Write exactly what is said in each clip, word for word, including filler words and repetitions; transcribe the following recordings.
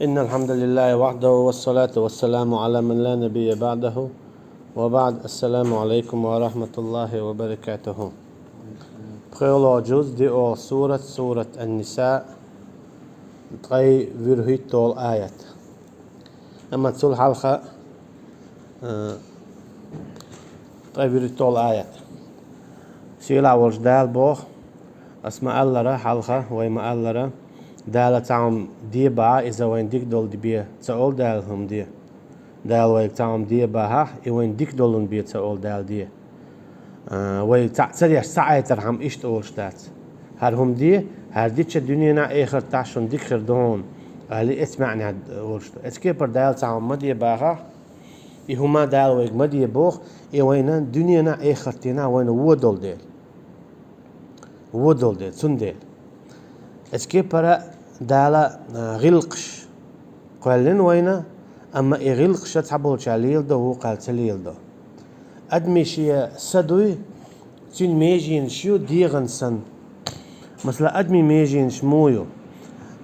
إن الحمد لله وحده والصلاة والسلام على من لا نبي بعده وبعد. السلام عليكم ورحمة الله وبركاته. ПхоьлгӀа жуз, диъолгӀа сурат, сурат Ан-Ниса, ткъе вуьрхӀиттолгӀа аят. Амма цул хьалха, э, ткъе вуьрхӀиттолгӀа аят. Сийлахь волчу Дала боху: «Ас ма-аллара хьалха, вай ма-аллара, Дала цхьа хӀума де бахахь, иза вайна дика долу бен ца олу Дала хӀума де. Дала вайга цхьа хӀума де бахахь, и вайна дика долун бен ца олу Дала де». А, вай цхьаъ ца деш, ца Ӏайтархьама иштта олуш дац. «ХӀара хӀума де, хӀара дича дуьненахь, эхартахь шуна дика хир ду хьуна», али эцу маьӀнехь олуш ду. Эцу кепара Дала цхьа хӀума ма де бахахь, и хӀума Дала вайга ма де боху, и вайна дуьненахь, эхартенахь вайна вон долу дела. Вон долу дела, цундела. Эцу кепара Дала, а, гӀиллакхаш кхоьллина вайна, амма и гӀиллакхаш цхьаболчара леладо, вукхара ца леладо. Адамийн шен са дуй, цуьнан меженаш ю дегӀан санна. Масала, адамийн меженаш муха ю?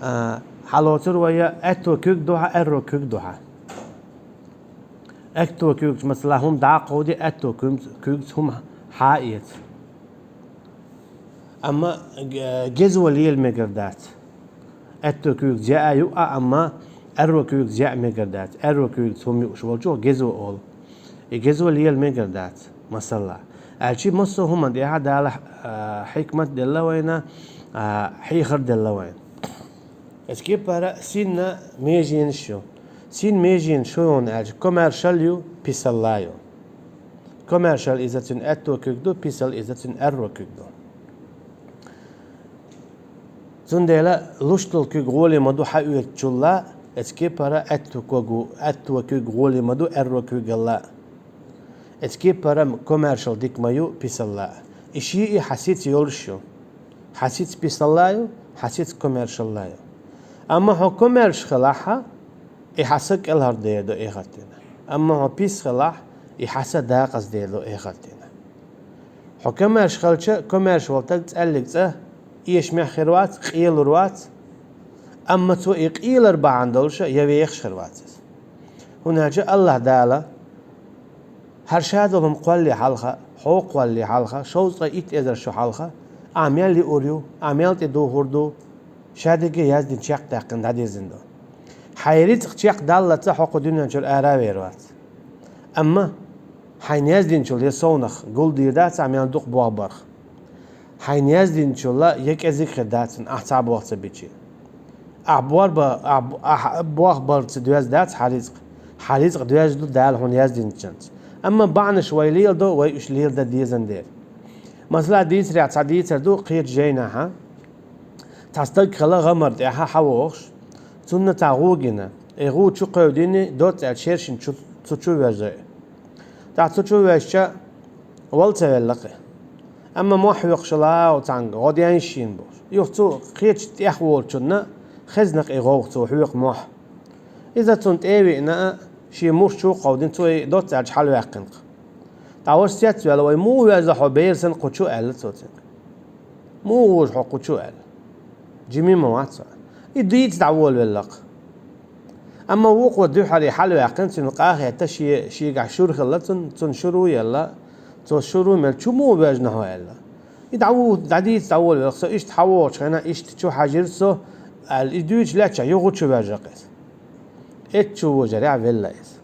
А, хьалоцур вай, аьтту куьг ду хьан, аьрру куьг ду хьан. Аьтту куьгаш, масала, хӀума дӀа а кховди, аьтту куьг-, куьгца хӀума хьа а эца. Амма г-, гезо лела мегар дац. Аьтту куьгца яа ю а, амма аьрру куьгца яа мегар дац. Аьрру куьгца хӀума юуш волчух гезо олу. И гезо лела мегар дац, масала. Аьлча массо а хӀуманна тӀехь Дала, а, хьикмат делла вайна, а, хьехар делла вайна. Эцу кепара синна меженаш ю. Синна меженаш шу ю аьлча, комаьршалла ю, писалла ю. Комаьршалла иза цуьнан аьтту куьг ду, писалла иза цуьнан аьрру куьг ду. Цундела луш долу куьг гӀоле ма ду хьан оьцучулла, эцу кепара аьтту куьг, аьтту куьг гӀоле ма ду аьрру куьгалла. Эцу кепара комаьршалла дика ма ю писалла. И шиъ и хьан сица йолуш ю. Хьан сица писалла ю, хьан сица комаьршалла ю. Амма хьо комаьрша хилахь, и хьан са кӀелхьардер ду эхартина. Амма хьо пис хилахь, и хьан са декъаздер ду эхартина. Хьо комаьрша хилча, комаьрша волу стаг цӀаьллиг цӀа эшамехь хир вац, къелур вац. Амма цо и къелар бахьана долуш я вехаш хир вац иза. ХӀунда аьлча АллахӀ Дала хӀара ша долу хӀума кхоллале хьалха, хьо кхоллале хьалха, шовзткъе итт эзар шо хьалха, ахь мел лиур ю, ахь мел тӀедухур ду, ша дерриге яздина чекхдаьккхина дӀадирзина ду. Хьайн рицкъ чекхдаллалц хьо кху дуьнен чуьра ара а вер вац. Амма хьайна яздинчул я совнах гулдийр дац ахь мел дукха болх барх. Хьайна яздинчул я кӀезиг хир дац ахь цхьа болх ца бича. Ахь бор ба-, ахь б-, ахь болх барца доьзна дац хьан рицкъ. Хьан рицкъ доьзна ду Дала хьуна яздинчуьнца. Амма бахьанаш вай леладо, вай уьш леладан дезан дера. Масала, дийцарехь цхьа дийцар ду кхечу жайнахьа. Цхьа стаг хилла гӀамар тӀехьа хьан вохуш, цунна цхьа гӀу гина. И гӀу чу кхевдина, доцца аьлча шершина чу, цу чу вежа. ТӀаккха цу чу вежча, вала ца велла кхин. Амма мохь хьоькхуш лаьа цхьаьнга, гӀо ден шена бохуш. Юха цу кхечу тӀехволчунна хезна кхин гӀовгӀа цо хьоькху мохь. Иза цунна тӀе а виъна, шен муш чу а кховдина, цо и доцца аьлча хьалаваьккхина. ТӀаккха ваша цецваьлла: «Вай, муха вежа хьо, бер санна, кху чу?» — аьлла цо цуьнга. «Муха вожа хьо кху чу?» — аьлла. Жима ма вац цо. И дийца дӀаволавелла кхин. Амма вукхо дуьххьара хьалаваьккхина, цуьнан къа а хетта, шен, шегахь шура хилла цунна, цунна шура а елла, цо шура а мелла: «Чу муха вежна хьо?» — аьлла. И дӀаву-, дӀадийца дӀаволавелла: «Со иштта хьан вогӀучу хенахь, иштта чу хьажира со», — аьлла, и дуьйцуш лаьттача юха чу вежа кхин иза. Эццу чу вожарехь велла иза.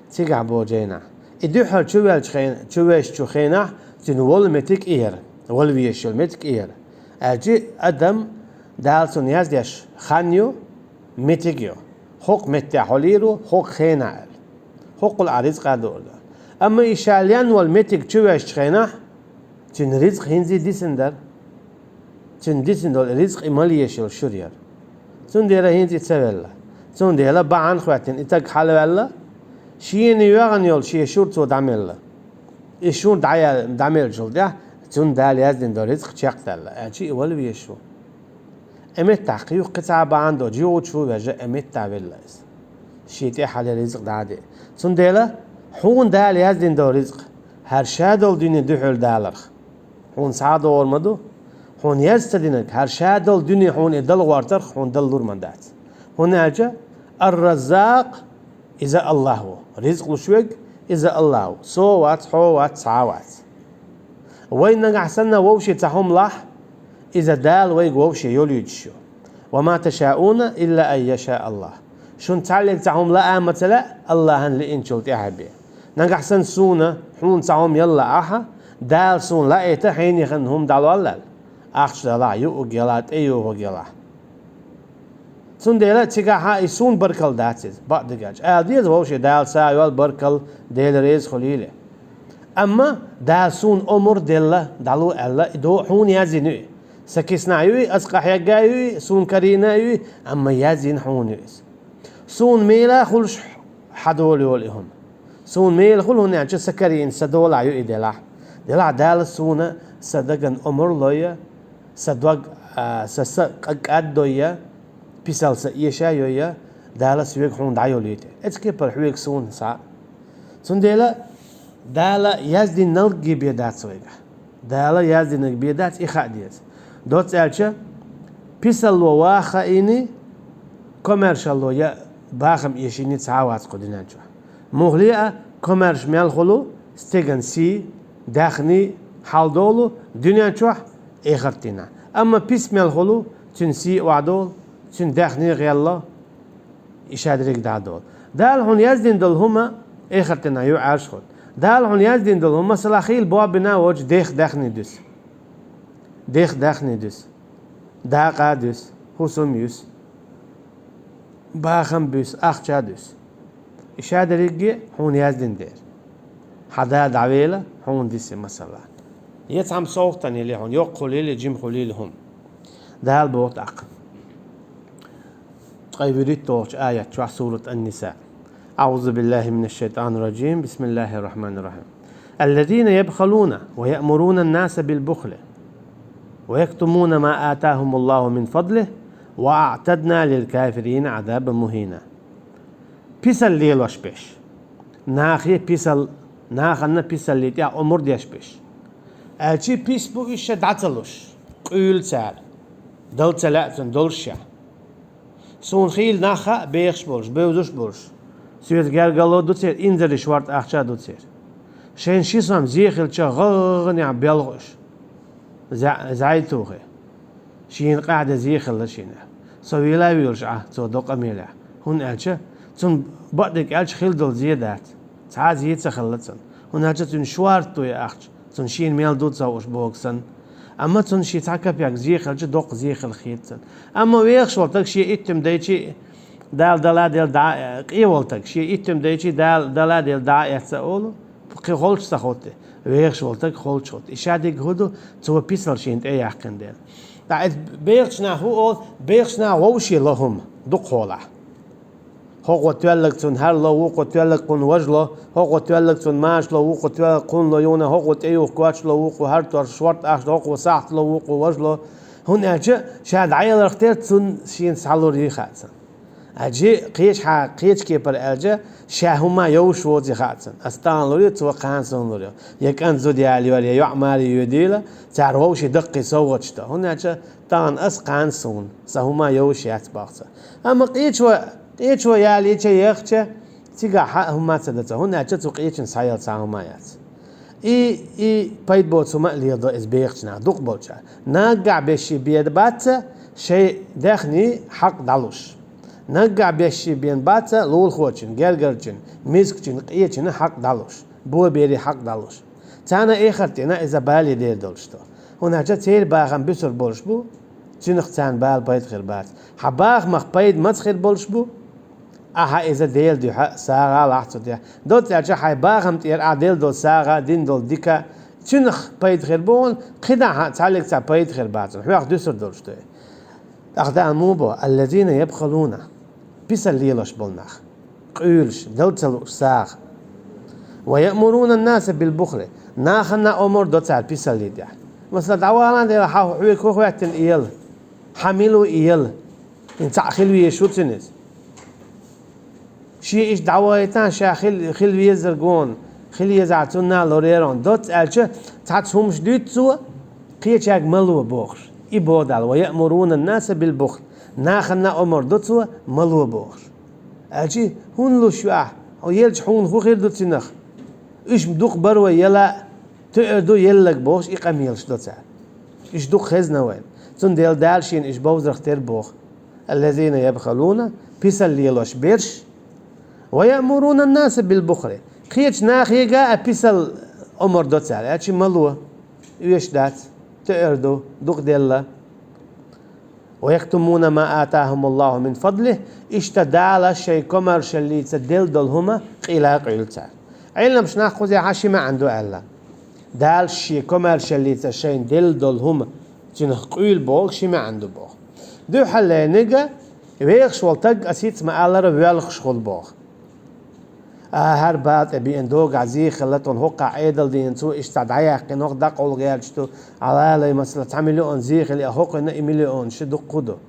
Цигахь боху жайнахь. И дуьххьара чу ваьлчу хен-, чу ваьллачу хенахь, цуьнан волу меттиг и яра, вала везаш йолу меттиг и яра. Аьлча адам Дала цунна яздеш хан ю, меттиг ю. ХӀокху меттехь хьо лийр ву, хӀокху хенахь аьлла. ХӀокхул ахь рицкъа дуур ду. Амма и ша лен волу меттиг чу ваьллачу хенахь, цуьнан рицкъ хӀинца а дисина дара. Цуьнан дисина долу рицкъ и мала езаш йолу шура яра. Цундела хӀинца и ца велла. Цундела бахьана хӀоьттина и стаг хьалаваьлла, шена йоьгӀна йолу шен шура цо дӀамелла. И шура дӀаял-, дӀамеллачул тӀаьхьа цунна Дала яздина долу рицкъ чекхдаьлла, аьлча и вала везаш ву. И меттахь кхин юха кхин цхьа бахьана доцуш, юха чу вежа, и меттахь велла иза. Шен тӀе хьале ризкъ дӀа а де. Цундела хьуна Дала яздина долу ризкъ, хӀара ша долу дуьне дуьхьал даларх, хьуна схьа а догӀур ма ду. Хьуна яз ца динарг, хӀара ша долу дуьне хьуна и дала гӀортарх, хьуна дала лур ма дац. ХӀунда аьлча Ар-Раззакъ, иза Аллахь ву. Ризкъ луш верг, иза Аллахь ву. Со вац, хьо вац, цхьа а вац. Вай нагахь санна вовше цхьа хӀума лахь, иза Дала вайга вовше йолуьйтуш ю. «Ва ма ташаъуна илла ан яшаъ Аллахь». Шуна цхьаллиг цхьа хӀума лаа а ма ца лаьа, Аллахьан лиъначул тӀаьхьа бен. Нагахь санна суна, хьуна цхьа хӀума яла лаахь, Дала суна лаийта хьенехана хӀума дӀалол аьлла. Ахча далахь, юург ялахь, тӀеюхург ялахь. Цундела цигахь и суна баркалла дац иза, бакъдерг аьлча. Ала деза вовше, Дала са йол баркалла, Дела реза хуьлийла. Амма Дала суна омра делла, дӀало аьлла, и до хьуна яздина ю и. Сан киснахь ю и, ас къахьегна ю и, суна карийна ю и, амма яздина хьуна ю иза. Суна мела хуьлуш хьан дола йолу и хӀума. Суна мела хуьлу, хӀунда аьлча сан карийна, сан долахь ю и делахь. Делахь Дала суна сан дагна омра лойя, сан дог, а, сан са къа-, кӀаддойя, писал сан эша йойя, Дала соьга хьуна дӀайолуьйту. Эцу кепара хьоьга суна схьа. Цундела Дала яздинарг бен дац вайга. Дала яздинарг бен дац, и хаа деза. Доцца аьлча, писалло ваха хаийна, комаьршалло я бахам эшийна цхьа а вац кху дуьнен чохь. Муххале а, комаьрша мел хуьлу, стеган сий, даьхний хьалдолу дуьнен чохь, эхарт дийнахь. Амма пис мел хуьлу, цуьнан сий охьадолу, цуьнан даьхний гӀелло, и шадерриг дӀадолу. Дала хьуна яздина долу хӀума, эхарт дийнахь ю Ӏаьржа хуьлу. Дала хьуна яздина долу хӀума, масала, хийла боб бина воцчу дех даьхний дуьсу. Дех даьхний дуьсу. Дакъа дуьсу, хӀусам юьсу. Бахам буьсу, ахча дуьсу. И шадерриге хьуна яздина дера. Хьан да дӀавела, хьуна диси, масала. Я цхьамма совгӀатана йили хьуна, йоккха хуьлийла, жима хуьлийла хӀума. Дала боху тӀаккха. Ткъе вуьрхӀитталгӀачу аят чохь, сурат Ан-Ниса. أعوذ بالله من الشيطان الرجيم. بسم الله الرحمن الرحيم. الذين يبخلون ويأمرون الناس بالبخل ويكتمون ما آتاهم الله من فضله وأعتدنا للكافرين عذابا مهينا. Писал лелош берш. Нахе писал, нахана писаллин тӀехь омра деш берш. Аьлчи пис бу уьш ша дӀа ца луш, къуьйлу цара. Дала ца лаьа цунна долуш ша. Суна хийла нах хаьа бехаш болуш, бевзаш болуш. Соьца гергарло ду церан, инзаре шорта ахча ду церан. Шайна ши сом зе хилча гӀагӀанехь белха уьш. ЗӀа-, зӀай тухе. Шена къаьхьа де зе хилла шена. Со вела а вуьйлуш Ӏа, цо до къамелехь. ХӀунда аьлча цунна, бакъдерг аьлча, хила долу зе дац. Цхьа а зе ца хилла цунна. ХӀунда аьлча цуьнан шорта ду и ахча. Цунна шена мел ду ца хууш боху санна. Амма цунна шен цхьа капек зе хилча, доккха зе хилла хета цунна. Амма вехаш волу стаг шен иттам дайчи, Дала дала дела дӀа, къе волу стаг шен иттам дайчи, Дала дала дела дӀа а эцна олу, кхин холчу ца хӀотти, вехаш волу стаг холчу хӀотти. И шадерриг хӀун ду, цо писал шена тӀе яьккхина дела. ТӀаккха иза бехачу наха хӀун олу, бехачу наха вовше ло хӀума, дукхахьолахь. ХӀокхо тоьлларг цунна хӀара ло, вукхо тоьлларг кхунна важа ло, хӀокхо тоьлларг цунна маша ло, вукхо тоьлларг кхунна ло, юна хӀокхо тӀеюху коч ло, вукхо хӀара торш шорта ахча, хӀокхо сахьт ло, вукхо важа ло. ХӀунда аьлча ша дӀаяларх тера цунна шена схьалур йихац. Аьлчи кхечахьа, кхечу кепара аьлча, ша хӀума йовш воций хаьа цунна. Ас тахана лур ю, цо кхана суна лур ю. Я кӀант зуда ялайора, я йоӀ маре йоьдийла, цара вовшийн даккхий совгӀаташ до. ХӀунда аьлча тахана ас, кхана суна, сан хӀума йовш яц боху цо. Амма къечо, къечо ялийча, яхча, цигахь хӀума ца до цо. ХӀунда аьлча цу къечун схьаяла цхьа хӀума яц. И, и пайда боцу хӀума а леладо иза бехачу наха, дукха болчара. Наггахь бешший бен бац шайн даьхний хьакъ дӀалуш. Наггахь бешший бен бац лулахочун, гергарчун, мискачун, къечун хьакъ дӀалуш, боберийн хьакъ дӀалуш. Царна эхарт дийнахь иза бале дер долуш ду. ХӀунда аьлча церан бахам буьсур болуш бу, цуьнах царна бала пайда хир бац. Хьан бахамах пайда маца хир болуш бу? Ахьа иза Делан дуьхьа сагӀа лахь цу тӀе. Доцца аьлча, хьайн бахам тӀера ахьа делла долу сагӀа, дина долу дика, цуьнах пайда хир бу хьуна, кхидӀа хьан цхьаллиг цхьа пайда хир бац хьуна, хьох дуьсур долуш ду. ТӀаккха Дала муха бо: «Аллазина ябхалуна». Писал лелош болу нах. Къуьйлуш, дала ца лууш сагӀа. «Ва яъмуруна наса бил бухли». Нахана омар до цара писаллин тӀехь. Масала, дӀавала дела, хьан хьоьга хӀу хӀоьттина эла? Хьан мила ву эла? ХӀинца цхьаъ хила везаш ву цуьнан иза. Шен иштта дӀавахийтахь, ша хила, хила везарг вон, хила езахь цунна лорерон. Доцца аьлча, цхьацца хӀумаш дуьйцу цо, кхечаьрга ма ло бохуш. И боху Дала: «Ва яъмуруна наса бил бухли». Нахана омар до цо, ма ло бохуш. Аьлчи, хӀунда луш ю ахь? Хьо елча хьуна хӀун хир ду цунах? Уьш дукха бар вай яла, тоьар ду еллаг бохуш, и къамелаш до цара. Уьш дукха хезна вайн. Цундела Дала шена уьш бовзарх тера боху. الذين يبخلون, писал лелош берш, ويأمرون الناس بالبخل. Кхечу нахега а писал омар до цара, аьлчи ма ло, оьшуш дац, тоьар ду, дукха делла. ويكتمون ما آتاهم الله من فضله, иштта Дала шайн комаьршаллица делла долу хӀума къийла къуьйлу цара. Ӏилманчу нах кхузехьа ши маьӀна ду аьлла. Дала шен комаьршаллица шайн делла долу хӀума, цуьнах къуьйлу боху ши маьӀна ду боху. Дуьххьарлерниг а, вехаш волу таг, аса хӀинца ма-аллара, воьлхуш хуьлу боху. А, хӀара бала тӀе беана догахь зе хилла тхуна, хӀокху Ӏедал дийна цо иштта дӀаяьккхина, хӀокху дӀакъовла гӀерташ ду, Ӏалалай, масала, цхьа миллион зе хилла, а хӀокхуьнан и миллионаш дуккха ду.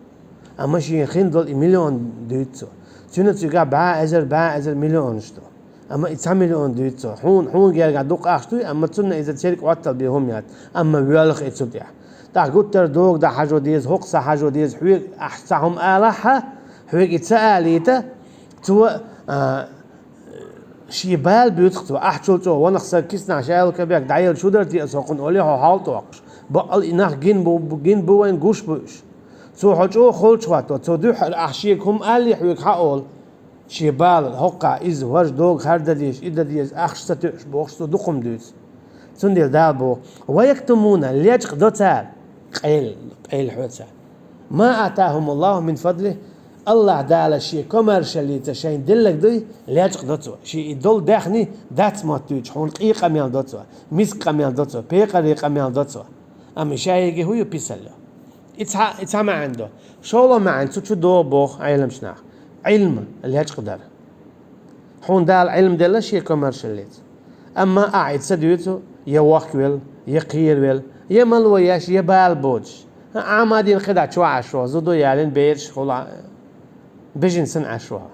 Амма шена хин долу и миллион дуьйцу цо. Цуьнан цигахь бӀе эзар, бӀе эзар миллионаш ду. Амма и цхьа миллион дуьйцу цо. Хьуна, хьуна гергахь дукха ахча дуй, амма цунна иза церг Ӏоттал бен хӀума яц. Амма воьлху и цу тӀехь. ТӀаккха гуттар а догу дӀахьажо деза, хӀокху са хьажо деза, хьоьга ахь цхьа хӀума алахьа, хьоьга и ца алийта, цо, а, шен бала буьйцу-кх цо, ахьчул чӀогӀа ванах сан киснахь шаьлла кабек дӀаелла шу дара те аса хӀокхунна олий хьо хьал тӀоккхуш. Баккъал и нах гина бу, гина бу вайн, гуш бу уьш. Цо хьо чӀогӀа холчу хӀотто, цо дуьххьара ахь шега хӀума аллий хьоьга хьан олу? Шен бала, хӀокхахь иза, важа догу хӀара дан деза, и дан деза, ахча ца тоьуш бохуш, цо дукха хӀума дуьйцу. Цундела Дала боху: «Ва яктумуна», лечкъа до цара, къел, къел хьоьца. «Ма атахумуллаху мин фадлих», Аллах Дала шен комаьршаллица шайн деллаг дуй, лечкъа до цо. Шен и долу даьхни дац моттуьйтуш, хьуна къе къамел до цо, миска къамел до цо, пекъаре къамел до цо. Амма и шайги хӀун ю писалло? И цхьа, и цхьа маьӀна до. ШолгӀа маьӀна цу чу догӀу боху Ӏеламчу нах. Ӏилма лечкъа дара. Хьуна Дала Ӏилма делла шен комаьршаллица. Амма ахьа и ца дуьйцу, я вохкавелла, я кхеравелла, я мало еш, я бала боцуш. Хьан Ӏамадина кхидӀа чохь Ӏаш ваха, зуда ялина бераш хула бежина санна Ӏаш ваха.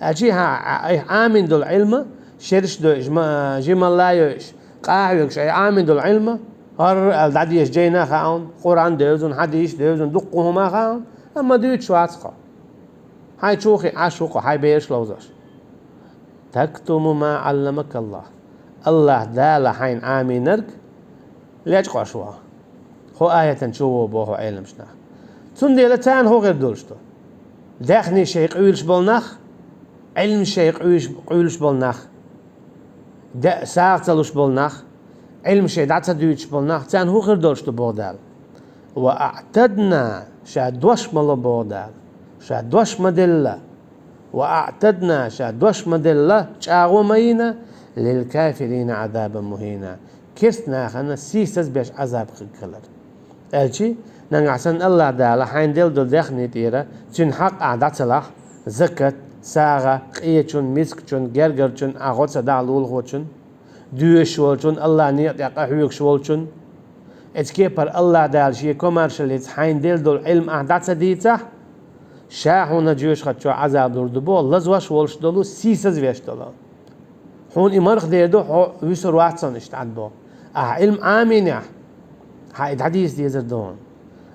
Аьлчи хьан Ӏа-, айхьа Ӏамийна долу Ӏилма, шераш дойуш, ма-, жималла йойуш, къахьоьгуш, айхьа Ӏамийна долу Ӏилма, хӀорра аьлла дӀадеша жайна а хаьа хьуна, Къуръан девзина, хьадийш девзина, дуккха хӀума а хаьа хьуна, амма дуьйцуш вац хьо. Хьайн чу хи Ӏаш ву-кх хьо, хьайн бераш ловзош. «Тактуму ма Ӏалламакаллах». Аллах Дала хьайна Ӏамийнарг лечкъош ву хьо. ХӀо аятан чу ву боху Ӏеламчу нах. Цундела царна хӀун хир долуш ду? Даьхни шайн къуьйлуш болу нах, Ӏилма шайн къуьйлуш, къуьйлуш болу нах, де-, сагӀа ца луш болу нах, Ӏилма шайн дӀа ца дуьйцуш болу нах, царна хӀун хир долуш ду боху Дала? «Ва аътадна», ша дош ма ло боху Дала, ша дош ма делла. «Ва аътадна», ша дош ма делла, чӀагӀо ма йина, «лил кафирина Ӏазабан мухӀина», керст нахана сийсаз беш Ӏазаб хиг хилар. Аьлчи, нагахь санна Аллах Дала хьайна делла долу даьхни тӀера, цуьнан хьакъ ахь дӀа ца лахь, закат, сагӀа, къечун, мискачун, гергарчун, ахь гӀо ца дахь лулахочун, доьшуш волчун, Аллах некъа тӀе къахьоьгуш волчун. Эцу кепара Аллах Дала шен комаьршаллица хьайна делла долу Ӏилма ахь дӀа ца дийцахь, ша хьуна жоьжахати чохь Ӏазаб лур ду боху, лазош волуш долу, сийсаз веш долу. Хьуна и марха дер ду, хьо вуьсур вац хьуна иштта Ӏад боху. Ахьа Ӏилма Ӏамийнехь, хьан и дӀадийца дезар ду хьуна.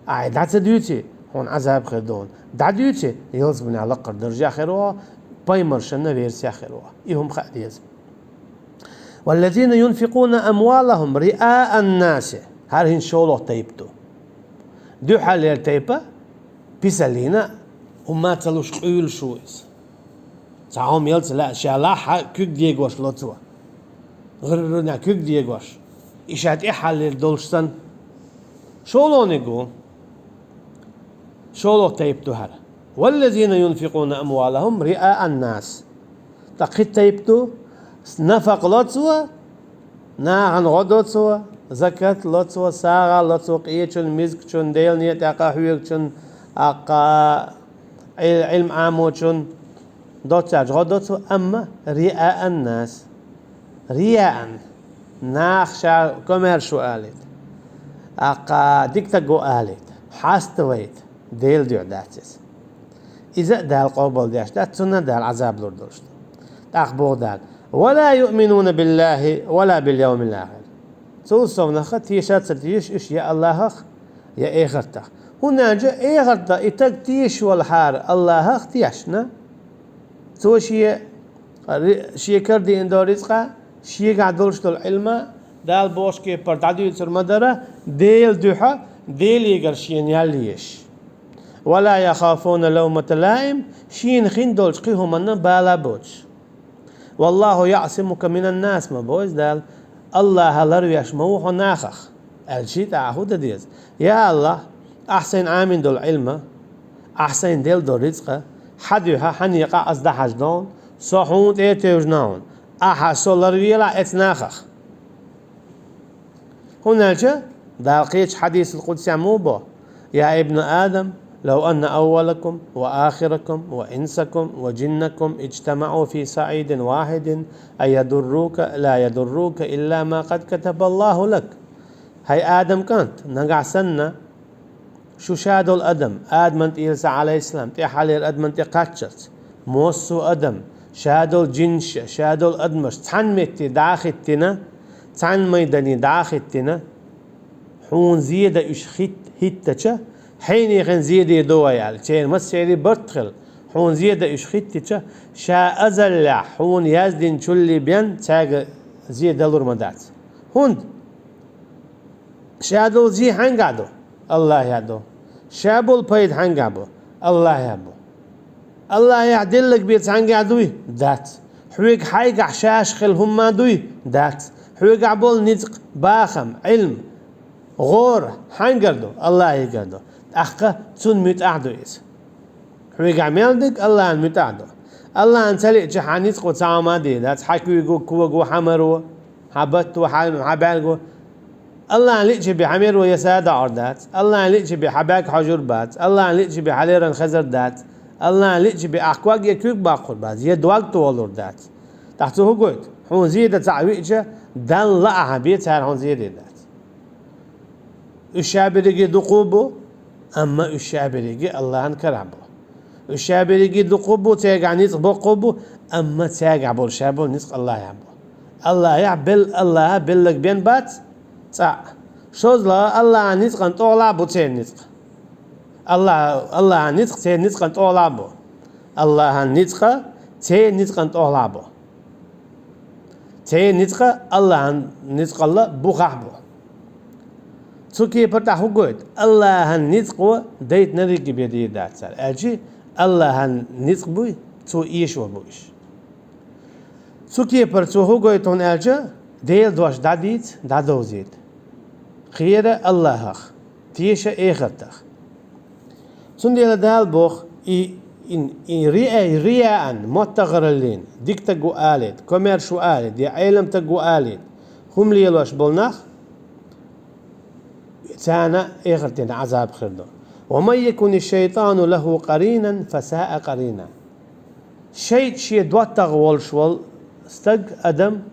Ахьа и дӀа ца дуьйци, хьуна Ӏазаб хир ду хьуна. ДӀадуьйци, ялсаманехь лаккхара даржехь хир ву хьо, пайхамаршна версехь хир ву хьо. И хӀума хаа деза. «Валлазина юнфикъуна амвалахум риаан-наси». ХӀара хӀинца шолгӀа тайпа ду. Дуьххьарлера тайпа, писаллина, хӀумма ца луш къуьйлуш ву иза. Цхьа хӀума ялца лаьа, ша лахь куьг дегош ло цо. ГӀиррина куьг дегош. И ша тӀаьххьарлера долуш санна. ШолгӀаниг ву. ШолгӀа тайпа ду хӀара. «Валлазина юнфикъуна амвалахум риаан-нас». Ткъа кхин тайпа ду, нафакъ ло цо, нахана гӀо до цо, закат ло цо, сагӀа ло цо, къечун, мискачун, Делан некъа тӀе къахьоьгучун, аккха Ӏи-, Ӏилма Ӏамочун, доццаьрчу гӀо до цо, амма риаан-нас. Риаан, наха ша комаьрша ву алийта, аккха дика стаг ву алийта, хьаставайта, Делан дуьхьа дац иза. Иза а Дала къобалдеш дац, цунна а Дала Ӏазаб лур долуш ду. ТӀаккха боху Дала: «Ва ла юъминуна биллахи ва ла бил явмил ахир». Цул совнаха теша а ца теша уьш я Аллахах, я эхартах. ХӀунда аьлча эхартах и стаг тешаш валахьара Аллахах тешна, Цо шен, ри-, шен карадеана долу рицкъа, шегахь долуш долу Ӏилма, Дала бохучу кепара дӀадуьйцур ма дара, Делан дуьхьа, Делегара шена ял еш. «Ва ла яхафуна лавмата лаим», шена хин долчу кхин хӀуманна бала боцуш. «Валлаху яъсимука минан нас», ма боху иза Дала, Аллахьа ларвеш ма ву хьо нахах. Аьлча тӀаккха хӀун дан деза? Я Аллахь, ахь сайна Ӏамийна долу Ӏилма, ахь сайна делла долу рицкъа, хьан дуьхьа, хьан некъа ас дӀахьаждо хьуна, со хьуна тӀе а тевжина хьуна, ахьа со ларвелахь эцу нахах. ХӀунда аьлча Дала кхечу хьадисал къудсехь муха бо: «Я ибна Адам, лав анна аввалакум ва ахиракум ва инсакум ва джиннакум иджтамаӀу фи саӀидин вахидин ан ядуррука ла ядуррука илла ма къад катабаллаху лак». ХӀай Адам кӀант, нагахь санна шу шадолу адам, Адаман тӀера са, Ӏалайхиссалам, тӀаьххьалера адаман тӀе кхаччалц, массо а адам, шадолу джинаш, шадолу адамаш цхьана метте дӀа а хӀиттина, цхьана майдане дӀа а хӀиттина, хьуна зен дан уьш хӀитт-, хӀиттича, хьенехана зен дийр ду вай аьлла, церан массеран барт хилла, хьуна зен дан уьш хӀиттича, ша азаллехь хьуна яздинчул бен цаьрга зен далур ма дац. ХӀунда? Ша долу зен хьаьнгахь ду? Аллахьехь ду. Ша болу пайда хьаьнгахь бу? Аллахьехь бу. Аллахьехь деллаг бен цхьаьнгахь дуй? Дац. Хьоьга хьайгахь шаьш хилла хӀумма дуй? Дац. Хьоьгахь болу ницкъ, бахам, Ӏилма, гӀора хьаьнгара ду? Аллахьигара ду. ТӀаккха Цунна муьтӀахь ду иза. Хьоьгахь мел дерг Аллахьан муьтӀахь ду. Аллахьан ца лиъча, хьан ницкъо цхьа хӀума а дийр дац, хьан куьйго, кого, хьан маро, хьан батто, хьан, хьан бӀаьрго. Аллахьан лиъча бен хьан маро яса а доӀур дац, Аллахьан лиъча бен хьан бӀаьрг хьожур бац, Аллахьан лиъча бен хьан леррина хезар дац, Аллахьан лиъча бен ахь ког я куьг баккхур бац, я дог тохалур дац. ТӀаккха цо хӀун гойту? Хьуна зен дан цхьаъ виъча, Далла лаахь бен цара хьуна зен дийр дац. Уьш ша берриге дукха а бу, амма уьш ша берриге Аллахьан карахь бу. Уьш ша берриге дукха а бу, цаьргахь ницкъ боккха а бу, амма цаьргахь болу ша болу ницкъ Аллахьехь бу. Аллахьехь бел-, Аллахьа беллаг бен бац цхьаъ. ШозлагӀа, Аллахьан ницкъан тӀехула бу церан ницкъ. Аллахь-, Аллахьан ницкъ церан ницкъан тӀехула бу. Аллахьан ницкъа церан ницкъан тӀехула бу. Церан ницкъа Аллахьан ницкъалла бухахь бу. Цу кепара тӀехь хӀун гойту? Аллахьан ницкъо дайта нерриге бен дийр дац цара, аьлча Аллахьан ницкъ буй, Цо эшор бу уьш. Цу кепара цо хӀун гойту хьуна аьлча, Делан дош дӀадийца, дӀадовзийта. Кхера Аллахьах, теша эхартах. Цундела Дала боху, и, и, и риа-, риаан, моттагӀараллин, дика стаг ву алийта, комаьрша ву алийта, я Ӏелам стаг ву алийта, хӀума лелош болу нах, царна эхартан Ӏазаб хир ду. «Ва ман якуни шайтану лаху къаринан, фа саа къарина». ШайтӀа шен доттагӀа волуш волу стаг, адам,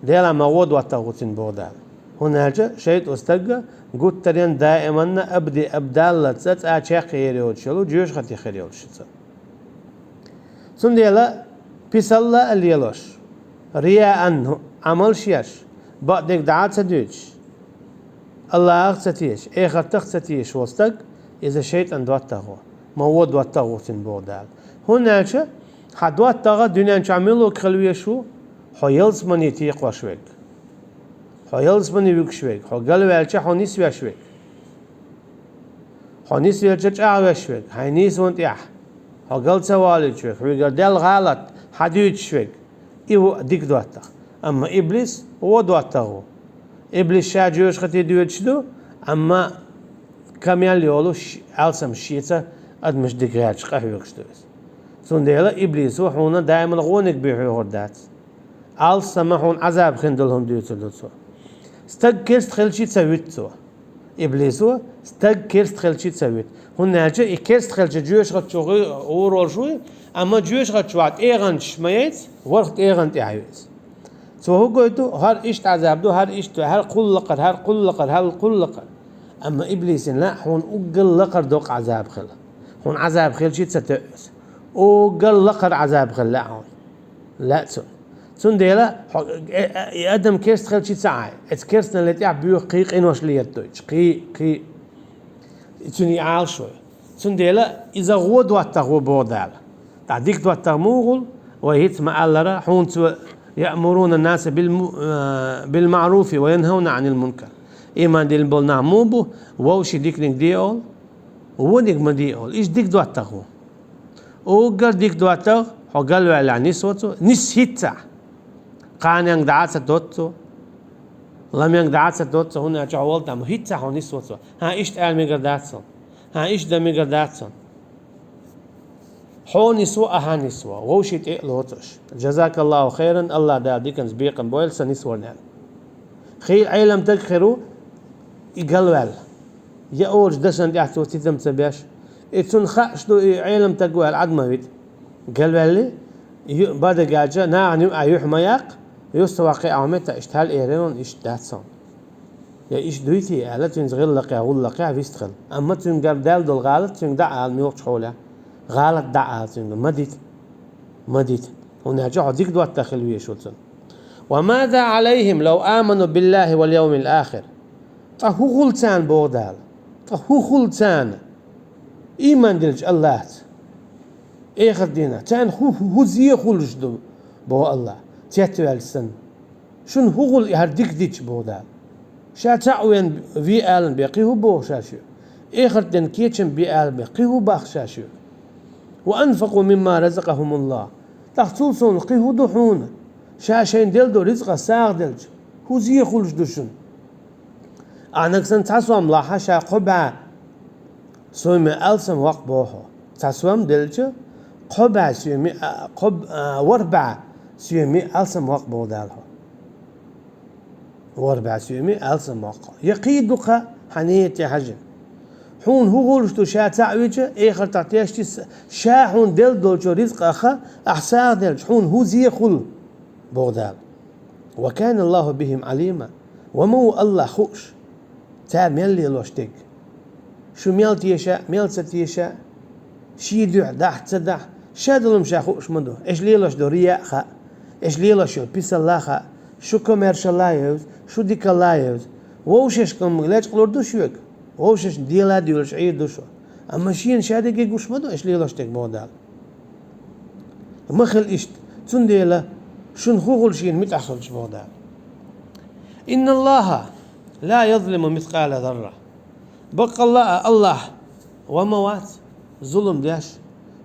Делахь ма гӀо доттагӀа ву цуьнан боху Дала. ХӀунда аьлча шайтӀа стагга гуттаренна, даиманна, абади-абадаллаца цкъа чекх а йийр йоцуш йолу, жоьжахати хир йолуш ю цо. Цундела писалла а лелош, риаан Ӏамалш еш, бакъдерг дӀа а ца дуьйцуш, Аллахьах а ца теша, эхартах а ца теша волу стаг, иза шайтӀан доттагӀа ву, ма гӀо доттагӀа ву цуьнан боху Дала. ХӀунда аьлча хьан доттагӀа дуьнен чохь муьлхарг хила везаш ву? Хьо ялсамане текхош верг. Хьо ялсамане вуьгуш верг, хьо галваьлча хьо нисвеш верг. Хьо нисвелча чӀагӀвеш верг, хьайн нийсонан тӀехь. Хьо гал ца волуьйтуш верг, хьоьгара даьлла гӀалат хьан дуьйцуш верг. И ву дика доттагӀа. Амма иблис гӀо доттагӀа ву. Иблис ша жоьжахати доьдуш ду, амма камел йолуш, алсам шеца адамаш дика гӀерташ къахьоьгуш ду иза. Цундела иблисо хьуна даиман гӀониг бен хьоьхур дац. Алсама хьуна Ӏазаб хин долу хӀума дуьйцур ду цо. Стаг керста хилча ца вуьту цо. Иблисо стаг керста хилча ца вуьту. ХӀунда аьлча и керста хилча жоьжахати чу гӀу-, гӀур волуш вуй, амма жоьжахати чохь тӀегӀанчаш ма яйца, ворхӀ тӀегӀан тӀехь ю иза. Цо хӀун гойту? ХӀара иштта Ӏазаб ду, хӀара иштта, хӀара кхул лакхара, хӀара кхул лакхара, хӀара кхул лакхара. Амма иблисина лаьа хьуна уггар лакхара доккха Ӏазаб хила. Хьуна Ӏазаб хилча ца тоьу иза. Уггар лакхара Ӏазаб хила лаьа хьуна. Лаьа цунна. Цундела хьо, э, э, и адам керста хилча ца Ӏай, эцу керстаналле тӀехь боьха кхин къинош летадойтуш, кхин, кхин, и цуьнан и Ӏалашо. Цундела иза гӀо доттагӀа ву боху Дала. ТӀаккха дика доттагӀа муха ву? Вай хӀинца ма аллара, хьуна цо: «يأمرون الناس بالم-، آه، بالمعروف وينهون عن المنكر». Иман диллина болу нах муха бу, вовшийн диканиг де олу, вониг ма де олу. Иштта дика доттагӀа ву. Уггар дика доттагӀа, хьо галваьллехь нисво цо, нисса хӀиттахь. Кханенга дӀа а ца дотту цо, ламенга дӀа а ца дотту цо, хӀунда аьлча хьо волу там, хӀиттахь хьо нисво цо. ХӀан, иштта ала мегар дац суна? ХӀан, иштта дан мегар дац суна? Хьо нисво, ахьа нисво, вовшийн тӀе а лоцу аша. Джазакаллаху хайран, Аллах Дала диканца бекхам бойла сан нисварна аьлла. Хи-, Ӏелам таг хир ву, и галваьлла. Я олучу дашна тӀехь цо цитам ца беш. И цунна хууш ду, и Ӏелам таг ву аьлла, Ӏад ма вита. Галваьлла, ю-, бадагача, нахана юкъахь юьхь ма яккха, юьстахваккхий ахьа метта, иштта хьал эрина, иштта дац суна. Я иштта дуй те аьлла, цуьнца гӀиллакхехь, гӀуллакхехь вистхила. Амма цуьнгара даьлла долу гӀалат цуьнга дӀа а ала муьлххачу хьолехь. ГӀалат дӀа а ала цуьнга, ма дита. Ма дита. ХӀунда аьлча хьо дика доттагӀа хила везаш ву цунна. «وماذا عليهم لو آمنوا بالله واليوم الآخر». Ткъа хӀун хуьлу царна, боху Дала? Ткъа хӀун хуьлу царна? Ийман дилча Аллахца, эхарт дийнахь, царна хӀун, хӀун зе хуьлуш ду, боху Аллах, цецваьлча санна? Шуна хӀун хуьлу и хӀара дика дича, боху Дала? Ша цхьаъ вен ве алан бен кхин хӀун боху ша шуьга? Эхарт ден кечам бе алан бен кхин хӀун боху ша шуьга? «وأنفقوا مما رزقهم الله». ТӀаккха цул совнаха кхин хӀун ду хьуна? Ша шайна делла долу рицкъа сагӀа делча, хӀун зе хуьлуш ду шуна? Ахьа нагахь санна цхьа сом лахь, ша кхо бӀе соьме алсам ваккха боху. Цхьа сом делча, кхо бӀе соьме, а, кхо б-, а, ворхӀ бӀе соьме алсам ваккха боху Дала хьо. ВорхӀ бӀе соьме алсам ваккха. Я кхин ду-кх хьан нийят, я хьажа. Хьуна хӀун хуьлуш ду ша цхьаъ вича, эхартахь тешча, ша хьуна делла долчу рицкъах ахьа сагӀа делча, хьуна хӀун зе хуьлу, боху Дала. «وكان الله بهم عليما». Ва ма ву Аллах хууш, цара мел лелош дерг. Шу мел теша, мел ца теша, шен дуьхьа дахьа, ца дахьа, ша долу ша хууш ма ду. Аша лелош долу рияъ хаьа, аша лелош йолу писалла хаьа, шу комаьршалла евза, шу дикалла евза. Вовшашкахь лечкъалур ду шуьга, вовшашна дела а дуьйлуш Ӏийр ду шу. Амма шена ша дерриге гуш ма ду аша лелош дерг, боху Дала. Ма хила иштта, цундела шуна хӀун хуьлу шена муьтӀахь хилча, боху Дала. «إن الله لا يظلم مثقال ذرة». Баккъалла а Аллах ва ма вац зулам деш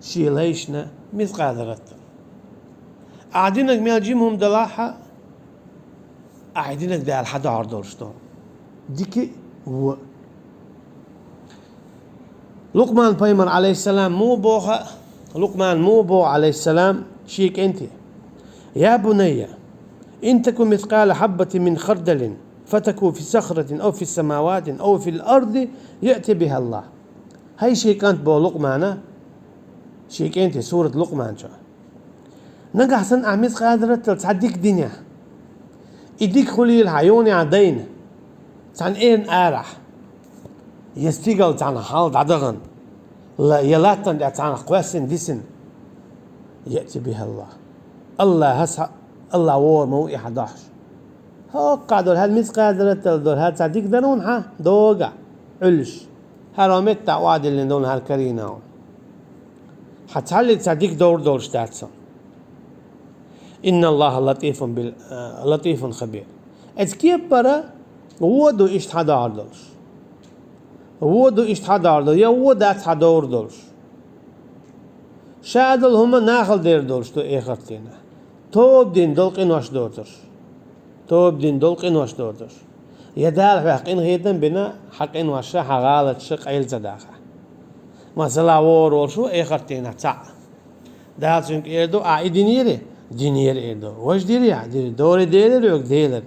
шен лайшна мискъала зарратал. Ахьа динарг мел жима хӀума далахь а, ахьа динарг Дала хьан дуьхьал долуш ду. Дика а, вон а. Лукъман пайхамар, алейхиссалам, муха боху, Лукъман муха боху, алейхиссалам, шен кӀенте: «يا بني، إن تك مثقال حبة من خردل فتكن في صخرة أو في السماوات أو في الأرض يأت بها الله». ХӀай шен кӀант, боху Лукъмана шен кӀенте, сурат Лукъман чу. Нагахь санна ахьа мискъала зарратал цхьа дика динехь, и дика хуьлийла хьан юханехьа дайна, цхьана эрна арахь, я стигала цхьаьна хьал дӀадахана, ла-, я латтана тӀе цхьаьна кхоьссина дисина, яъти бихӀа АллахӀ. АллахӀа схьа-, АллахӀ вогӀур ма ву и хьан дохьуш. ХӀокхахь долу хьан мискъала зарратал долу хьан цхьа дика дара хьуна хьан догахь Ӏуьллуш? ХӀара меттахь охьадиллина долу хьан карийна хьуна. Хьан цхьаллиг цхьа дика довр долуш дац хьуна. «Инна АллахӀа латӀифун бил-, а, латӀифун хабир». Эцу кепара вон ду иштта хьан догӀур долуш. Вон ду иштта хьан догӀур долуш, я вон дац хьан довр долуш. Ша долу хӀума нахала дер долуш ду эхартина. Тоба дина долу къинош доцурш. Тоба дина долу къинош доцурш. Я Дала хьох къинхетам бина, хьан къиноша, хьан гӀалаташа къайла ца даха. Масала, вогӀур волуш ву эхартина цхьаъ. Дала цуьнга эр ду: «Ахьа и динера?» «Динера», эр ду. «Важа дирий?» «Ахьа дирий». «Дора делира вега?» «Делира».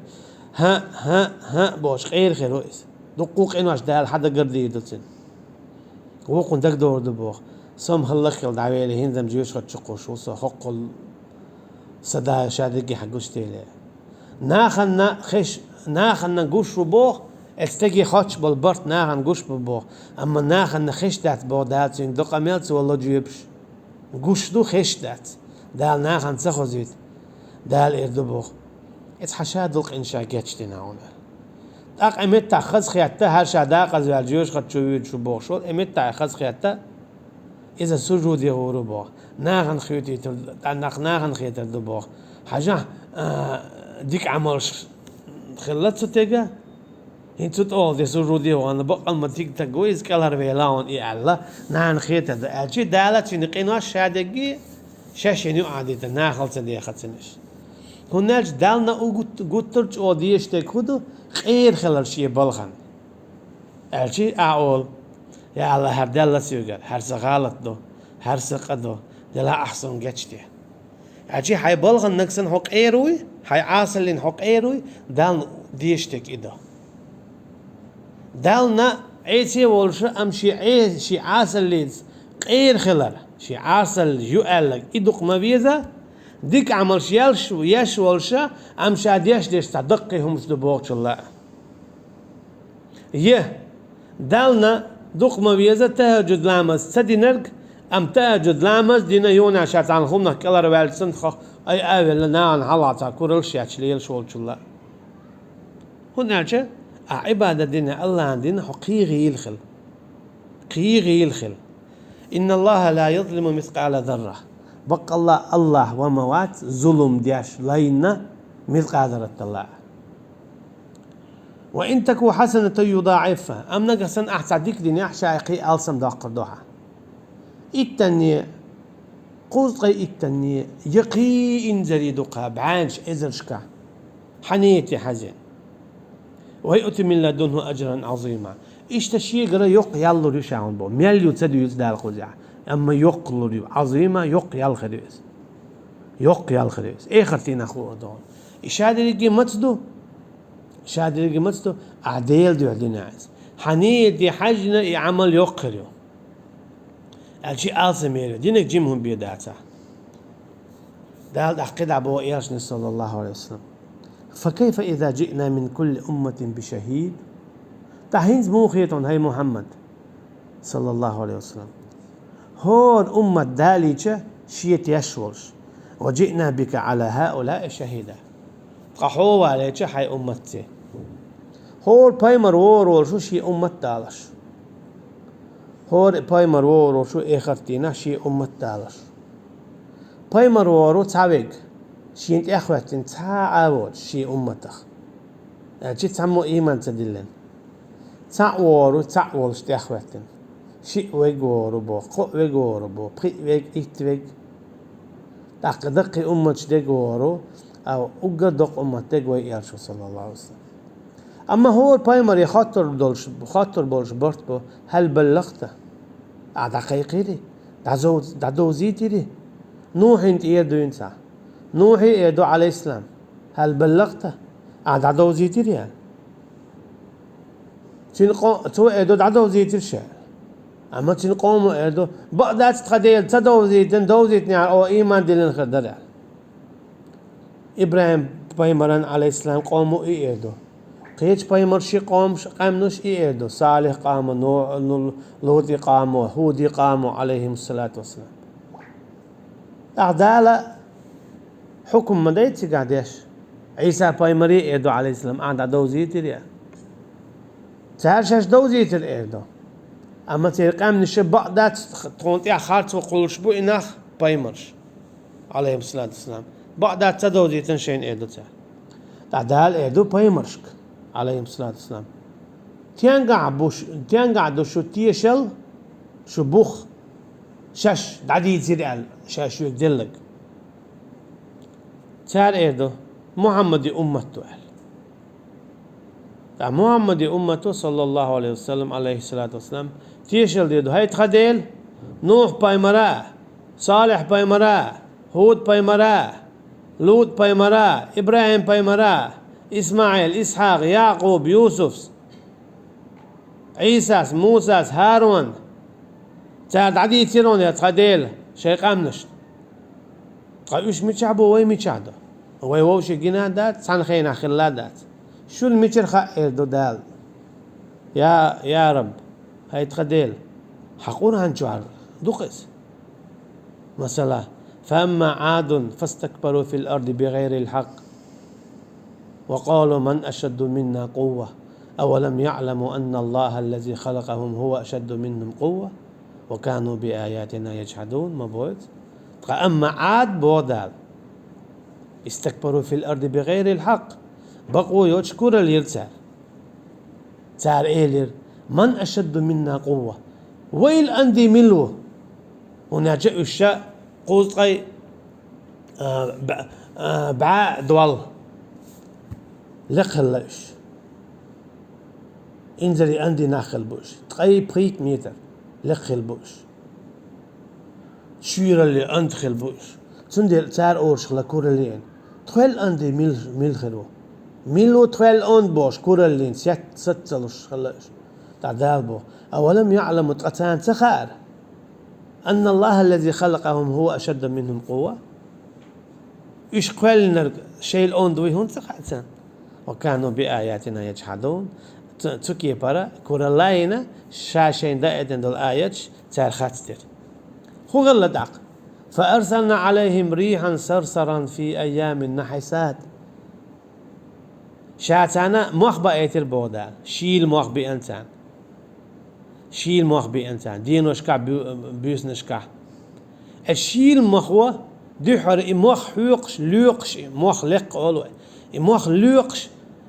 «ХӀаъ, хӀаъ, хӀаъ», бохуш, къера хир ву иза. Дуккха къинош Дала хьан дагардийр ду цуьнан. Вукхунна дагадогӀур ду боху. Со-м хӀаллакьхила дӀавели, хӀинца-м жоьжахати чу кхуьуш ву со, хӀоккхул сан да ша дерриге хьан гучудели. Нахана хеш, нахана гуш ву боху, эцу стеге хоттуш болу барт нахана гуш бу боху. Амма нахана хеш дац боху Дала цуьнга, докъа мел цо ло жоьпаш. Гуш ду, хеш дац. Дала нахана ца хозуьйту. Дала эр ду боху. Эцу хьан ша долу къина ша гечдина хьуна. ТӀаккха и меттахь хазахетта, хӀара ша дакъазваьлла жоьжахати чу вуьйцуш ву бохуш волу, и меттахь хазахетта, иза сужуде гӀур ву боху. Нахана хетийтар, тӀаккха нахана хетар ду боху. Хьажахь, а, дика Ӏамалш хилла цу тӀехь, хӀинца цу тӀехь де сужуде вахана, баккъал ма дика стаг ву иза, кӀелхьарвелахь хьуна и аьлла, нахана хетар ду. Аьлча Дала цуьнан къинош ша дегге, шаьш йина юкъахь дитар, нахала ца дехар цуьнан уьш. ХӀунда аьлча Далла у гуттар а чӀогӀа дезаш дерг хӀун ду, къера хилар шен балхана. Аьлча а олу: «Я АллахӀ, хӀара даьлла соьгара, хӀара сан гӀалат ду, хӀара сан къа ду, делахь ахь суна гечде». Аьлча хьайн балхана нагахь санна хьо къера вуй, хьайн Ӏасаллина хьо къера вуй, Далла дезаш дерг и ду. Далла Ӏеса волуш, амма шен Ӏе-, шен Ӏасаллица къера хилар, шен Ӏасалла ю аьлларг и дукха ма веза, дика Ӏамалш еш, еш волуш, амма ша деш дерш цхьа даккхий хӀумаш ду бохучул а. Я, Далла дукха ма веза тахӀажжуд ламаз ца динарг, амма тахӀажжуд ламаз дина, юха ша цхьана хӀуманах кӀелхьарваьлча санна, хо-, айа а велла, нахана хьалха цхьа кураллаш еш лелаш волчул а. ХӀунда аьлча ахь Ӏибадат дина, АллахӀана дина хьо кхин гӀийла хила. Кхин гӀийла хила. «Инна АллахӀа ла язлиму мискъала зарра». Баккъалла АллахӀ ва ма вац зулум деш лайна мискъала зарратал а. «Ва ин таку хьасанатан юдаӀифха». Амма нагахь санна ахь цхьа дика динехь, ша кхин алсам доккхур ду хьан. Иттанне, кхузткъе иттанне, я кхин инзаре ду-кх бӀеннаш эзаршкахь, хьан нийяте хьаьжна. «Ва юъти мин ладунху ажран Ӏазима». Иштта шегара йоккха ял лур ю ша хьуна боху. Мел ю ца дуьйцу Дала кхузахь, амма йоккха лур ю, Ӏазима, йоккха ял хир ю иза. Йоккха ял хир ю иза. Эхарт дийнахь хуур ду хьуна. И ша дерриге маца ду? Ша дерриге маца ду? Ахь Делан дуьхьа дина иза. Хьан нийяте хьаьжна, и Ӏамал йоккха хир ю. Аьлча алсам эр ю, динарг жима хӀума бен дацахь. Дала тӀаккха кхидӀа боху элчане, саллаллаху Ӏалайхи ва саллам: «Фа кайфа иза жиъна мин кулли умматин би шахид?» ТӀаккха хӀинца муха хета хьуна, хӀай Мухьаммад, саллаллаху Ӏалайхи ва саллам? ХӀора уммат далийча шен теш волуш: «Ва жиъна бика Ӏала хӀаулаи шахида». Ткъа хьо валийча хьайн умматца. ХӀора пайхамар вогӀур волуш ву шен уммат далош. ХӀора пайхамар вогӀур волуш ву эхарт дийнахь шен уммат далош. Пайхамар вогӀур ву цхьа верг, шена тӀехӀоьттина цхьа а воцуш шен умматах. Аьлча цхьаммо а ийман ца диллина. Цхьаъ вогӀур ву, цхьаъ волуш тӀехӀоьттина. Шиъ верг вогӀур ву боху, кхоъ верг вогӀур ву боху, пхиъ верг, итт верг. ТӀаккха даккхий умматаш дерг вогӀур ву, а уггар доккха уммат дерг вай элча ву, саллаллаху Ӏалайхи ва саллам. Амма хӀора пайхамаре хоттур долуш, хоттур болуш барт бу: «Хьал баллахта?» Ахь дӀакхайкхийрий? ДӀазов-, дӀадовзийтирий? Нухьина тӀера дуьйна цхьа. Нухье эр ду, Ӏалайхиссалам: «Хьал баллахта?» Ахь дӀадовзийтирий? Цуьнан къо-, цо эр ду, дӀадовзийтира ша. Амма цуьнан къомо эр ду: «Бакъ дац тхан Дела, ца довзийтина, довзийтинехьара, оха ийман диллина хир дара», – аьлла. ИбрахӀим пайхамаран, Ӏалайхиссалам, къомо и эр ду. Кхечу пайхамаршийн къомаш, къаьмнаш и эр ду: Салих къамо, Ну-, Ну-, ЛутӀи къамо, ХӀуди къамо, Ӏалайхимуссалату вассалам. ТӀаккха Дала хьукум ма дай цигахь деш. Ӏийса пайхамаре эр ду, Ӏалайхиссалам, ахь дӀадовзийтирий? Цара шаьш довзийтира эр ду. Амма церан къаьмнаша: «Бакъ дац, тхуна тӀехь харцо кхуллуш бу и нах, пайхамарш, Ӏалайхимуссалату вассалам. Бакъ дац, ца довзийтина шайна», – эр ду цара. ТӀаккха Дала эр ду пайхамаршка, Ӏалайхимуссалату вассалам: «Тенгахь бу шу, тенгахь ду шу тешал, шу бух, шаьш дӀадийцира аьлла, шаьш шуьга деллаг?» Цара эр ду: «Мухьаммаде уммат ду», – аьлла. Ткъа Мухьаммаде уммато, саллаллаху Ӏалайхи ва саллам, Ӏалайхиссалату вассалам, тешал дийр ду: «ХӀай тхан Дела, Нухь пайхамара, Салихь пайхамара, ХӀуд пайхамара, ЛутӀ пайхамара, ИбрахӀим пайхамара, ИсмаӀил, Исхьакъ, Якъуб, Юсуфс, Ӏийсас, Мусас, ХӀарун, цара дӀадийцира хьуна, я тхан Дела, шайн къаьмнашна. Ткъа уьш мичахь бу, вай мичахь ду? Вай вовшийн гина а дац, цхьана хенахь хилла а дац. Шуна мичара хаьа?» – эр ду Дала. Я, я Раб, хӀай тхан Дела, хьан Къуръан чохь ду-кх иза. Масала: «Фа амма Ӏадун фастакбару фил арди бигайрил хьакъ, ва къалу ман ашадду минна къувва, авалам яӀламу анна Аллахьа ллази халакъахум хӀува ашадду минхум къувва, ва кану би аятина яджхьадун», ма боцу. Ткъа амма Ӏад боху Дала: «Истакбару фил арди бигӀайрил хьакъ». Бакъо йоцуш куралла йира цара. Цара элира: «Ман ашадду минна къувва». Вай ил анди мила ву? ХӀунда аьлча уьш ша кхузткъе, а, б-, а, бӀе дол лекха хилла уьш. Инзаре анди нах хилла бу уьш. Ткъе пхийтта метр лекха хилла бу уьш. Шуьйралле анди хилла бу уьш. Цундела цара олуш хилла кураллина: «Тхол анди мил-, мила хир ву? Мила ву тхол онда?» — бохуш, кураллина сет-, саццалуш хилла уьш. ТӀаккха Дала боху: «Авалам яӀламу», ткъа царна ца хаьара: «Анналлахьа ллази халакъахьум хьува ашадду минхьум къувва». Уьш кхоьллинарг шайла онда вуй хӀунда ца хаьа царна? «Ва кану би аятина яджхьадун». Цу, цу кепара куралла а йина, ша шайна даийтина долу аяташ цара хацдира. ХӀун хилла тӀаккха? «Фа арсална Ӏалайхьим рихьан сарсаран фи айямин нахьисат». Ша царна мох баийтира боху Дала. Шийла мох биъна царна. Шийла мох биъна царна. Деношкахь, буь-, буьйсанашкахь. Эс шийла мохо дуьххьара и мох хьоькхуш, лоькхуш, и мох лекха олу вай. И мох лоькхуш,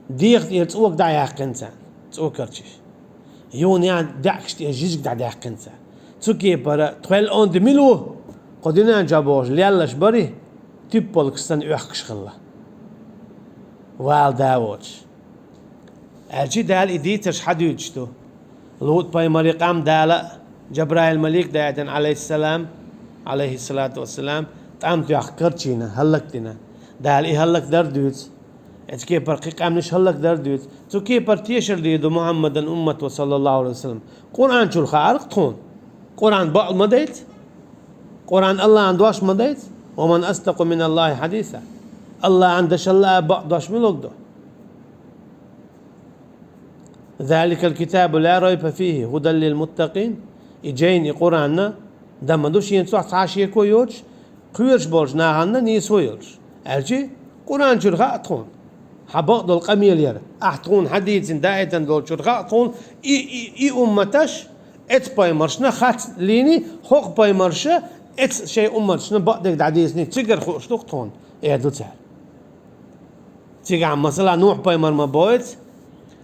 дегӀа тӀера цӀока дӀаяьккхина царна. ЦӀокарчаш. Юха ян даьӀахкаш тӀера жижиг дӀадаьккхина царна. Цу кепара тхол онда мила ву? Кху дуьнен чохь бохуш леллаш бари, типпалгаш санна оьхкуш хилла. Вала да воцуш. Аьлчи Дала и дийцарш хьан дуьйцуш ду? ЛутӀ-пайхамаре къам Дала Джабраил-малик даийтина, Ӏалайхиссалам, Ӏалайхиссалату вассалам, тӀам тоьхна карчийна, хӀаллакдина. Дала и хӀаллакдар дуьйцу. Эцу кепара кхин къаьмнаш хӀаллакдар дуьйцу. Цу кепара тешар дийр ду Мухьаммадан уммато, саллаллаху Ӏалайхи ва саллам. Къуръан чуьра хаьара-кх тхуна? Къуръан бакъ ма дайца? Къуръан Аллахьан дош ма дайца? «Ва ман асдакъу миналлахьи хьадиса». Аллахьан дашалла а бакъ дош мила ду? «Заликал китабу ла райба фихьи хӀудан лил муттакъин». И жайна, и Къуръанна, дан ма ду шена цохь цхьа шеко йоцуш, кхоьруш болчу нахана нийсо йолуш. Аьлчи, Къуръан чуьра хаьа тхуна? Хьан бакъдолу къамел яра? Ахь тхуна хьан дийцина даийтина долчуьра хаьа тхуна и, и, и умматаш эцу пайхамаршна хацлийни, хӀокху пайхамарша эцу шайн умматашна бакъдерг дӀадийцина, цигара хууш ду-кх тхуна, эр ду цара. Цигахь, масала, Нухь-пайхамар ма бохуьйту: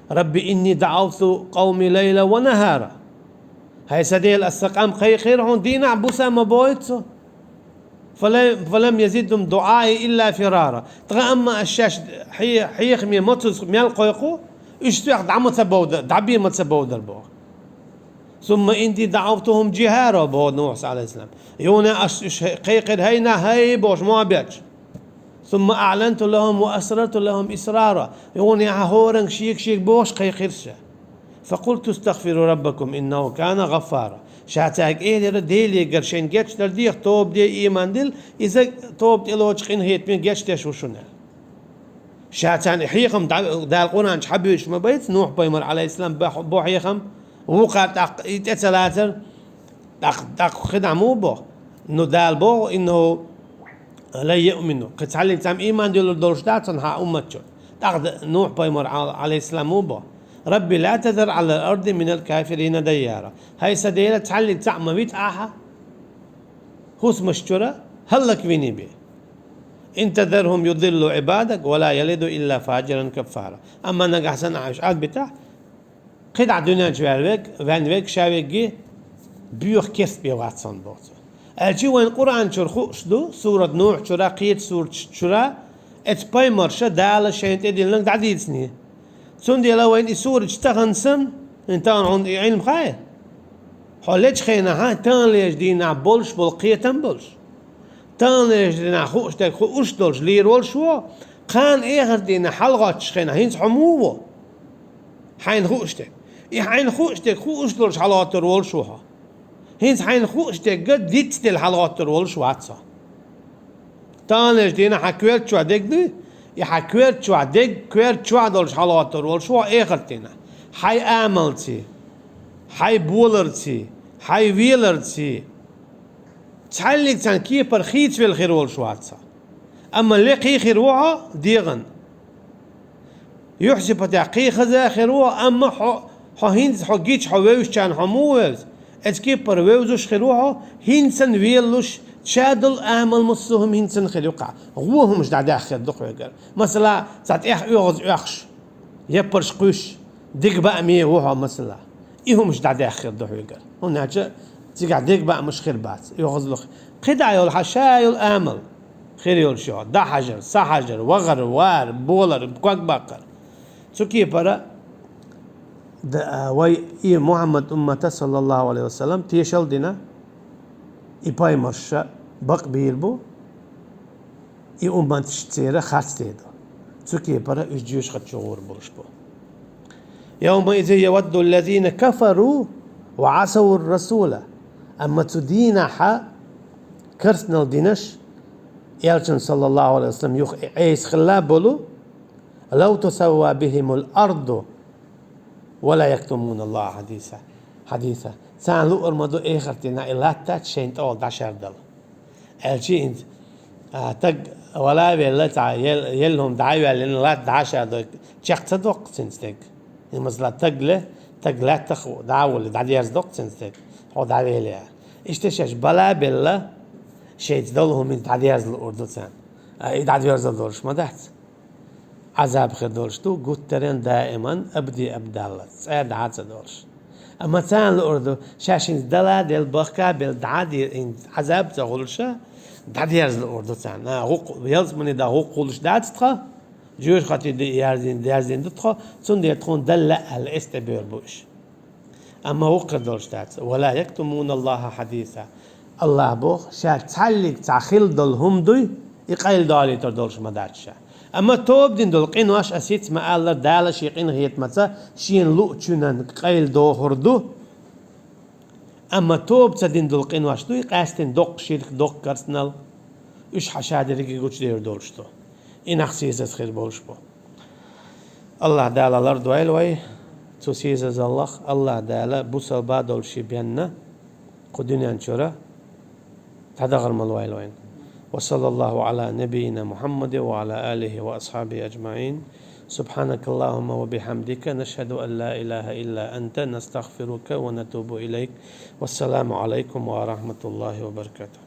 «Рабби инни даӀавту къавми лайла ва нахара». «ХӀай сан Дела, аса сан къам кхайкхира хьуна дийнахь а, буса а», ма бохуьйту цо. «Фала-, фалам язидхум дуӀаи илла фирара». Ткъа амма аса шаьш хье-, хьехаме мацаза мел кхойкху, уьш соьх дӀа ма ца бовда-, дӀабе ма ца бовдара боху. «Сумма инни даӀавтухум джихӀара», — боху Нухьас, Ӏалайхиссалам. Юха аса уьш кхайкхира, хӀай нах, хӀай бохуш, мохь бетташ. «Сумма аӀланту лахьум ва асрарту лахьум исрара». Юха хӀоранга шега-шега бохуш кхайкхира ша. «Факъулту стагъфиру раббакум иннаху кана гӀаффара». Ша цаьрга элира: «Делегара шайна гечдар деха, тоба де, ийман дила, иза тоба тӀелоцу къинхетаме гечдеш ву шуна». Ша царна и хьехам Дала Къуръан чу хьан буьйцуш ма бац, Нухь-пайхамар, Ӏалайхиссалам, бо хьехам, вукхара тӀаккха и тӀе ца лацара, тӀаккха, тӀаккха кхидӀа муха боху? Ну, Дала боху: «Иннаху лан юъмина». Кхин цхьаллиг цхьамма ийман диллур долуш дац цунна хьан уммат чу. ТӀаккха Нухь-пайхамар, Ӏал-, Ӏалайхиссалам, муха боху? «Рабби ла тазар Ӏалал арди минал кафирина дайяра». ХӀай сан Дела, цхьаллиг цхьаъ ма вита ахьа хӀусамаш чуьра, хӀаллаквиний бен. «Ин тазархум юдиллу Ӏибадак ва ла ялиду илла фаджиран каффара». Амма нагахь санна ахьа уьш Ӏад битахь, кхидӀа дуьнен чу ваьлла верг, ваьнна верг, ша верг боьха керста бен вац хьуна боху цо. Аьлчи вайн Къуръан чуьра хууш ду, сурат Нухь чуьра, кхечу сураташ чуьра, эцу пайхамарша Дала шайна тӀедиллинарг дӀадийцинера. Цундела вайна и сурат тахана санна, хӀинца тахана хьуна и Ӏилма хаьа? Хьо лечу хенахь, таханлерчу дийнахь болуш болу кхетам болуш, таханлерчу дийнахь хууш дерг хууш долуш лийр волуш ву, кхана эхарт дийнахь хьалагӀоттуш хенахь, хӀинца хьо муха ву? Хьайна хууш дерг. И хьайна хууш дерг хууш долуш хьалагӀоттур волуш ву хьо. ХӀинца хьайна хууш дерг дицделла хьалагӀоттур волуш вац хьо. Таханлерчу дийнахь хьан коьрта чохь дерг дуй? И хьан коьрта чохь дерг, коьрта чохь долуш хьалагӀоттур волуш ву хьо эхарт дийнахь. Хьайн амалций, хьайн боларций, хьайн веларций. Цхьаллиг цхьана кепара хийцавелла хир волуш вац хьо. Амма лекхий хир ву хьо дегӀан. Юьхь-сипатехь кхин хаза хир ву хьо, амма хьо, хьо хӀинца хьо гича, хьо вевзачарна хьо муха вевза? Эцу кепара вевзаш хир ву хьо, хӀинца санна велалуш, Ша долу амал массо а хӀума хӀинца хир ю-кх. Вон хӀумаш дӀадаьхна хир ду хьоьгара. Масала, цхьа тӀех оьгӀаз оьхуш, яппарш кхуьйсуш, дегабааме ву хьо, масала. И хӀумаш дӀадаьхна хир ду хьоьгара. ХӀунда аьлча цигахь дегабаамаш хир бац, оьгӀазло хир. КхидӀа йолу хьан ша йолу амал хир йолуш ю хьо. ДӀахьажар, схьахьажар, вахар, вар, болар, ког баккхар. Цу кепара д-, а, вай и Мухьаммад уммата, саллаллаху алейхи ва саллам, тешал дина, и пайхамарша бакъ бийр бу, и умматаш церан харц дер ду. Цу кепара уьш жоьжахати чу гӀур болуш бу. «Явма изин явадду ллазина кафару ва Ӏасаву расула». Амма цу дийнахьа керстанал динарш, элчан, саллаллаху алейхи ва саллам, юха Ӏеса хилла болу, «Лав тусавва бихимул арду, ва ла яктумуна Аллаха хьадиса». Хьадиса. Царна луур ма ду эхартана и латтач шайна тӀехула дӀашардала. Аьлчи хӀинца, а, таг вала а велла, цхьа ел-, елла хӀума дӀа а ваьллина, латта дӀашардой, чекх ца доккху цуьнан стаг. И масала таг ле, таг лаьттах дӀа а воллий, дӀадерза доккху цуьнан стаг. Хьо дӀавеллий. Иштта шаьш бала а белла, шайца долу хӀума дӀадерза луур ду царна. А, и дӀадерза долуш ма дац. Ӏазаб хир долуш ду, гуттаренна даиман, абади абадалла, цкъа а дӀа а ца долуш. Амма царна луур ду, шаьш хӀинца дала а делла, бахка а белла, дӀа а де-, хӀинца Ӏазаб ца хуьлуш, дӀадерза луур ду царна. А, гӀукху-, ялсамани да гӀукху хуьлуш дац тхо, жоьжахати де ярзийна, дерзийна ду тхо, цундела тхуна дала аьлла, эс тӀе бер бу уьш. Амма вукхар долуш дац. «Ва ла яктумуна Аллаха хьадиса». Аллаха боху, ша цхьаьллиг цхьа хилла долу хӀума дуй, и къайладолуьйтур долуш ма дац ша. Амма тоба дина долу къинош, ас хӀинца ма-аллара, Дала шен къинхетамаца шена луучунан къайладохур ду. Амма тоба ца дина долу къинош дуй, къаьстина доккха ширк, доккха керстанал, уьш хьан ша дерриге гучудер долуш ду. И нах сийсаз хир болуш бу. Аллаха Дала лардойла вай цу сийсазаллах. Аллаха Дала бусалба долуш ши бенна кху дуьнен чуьра дӀадахар ма лойла вайна. Ва саллаллаху Ӏала набийина Мухьаммади ва Ӏала алихи ва асхьабихи аджмаин. Субхьанакаллахумма ва бихьамдика, нашхаду ан ла илаха илла анта, настагфирука ва натубу илайк. Вассаламу Ӏалайкум ва рахматуллахи ва баракатух.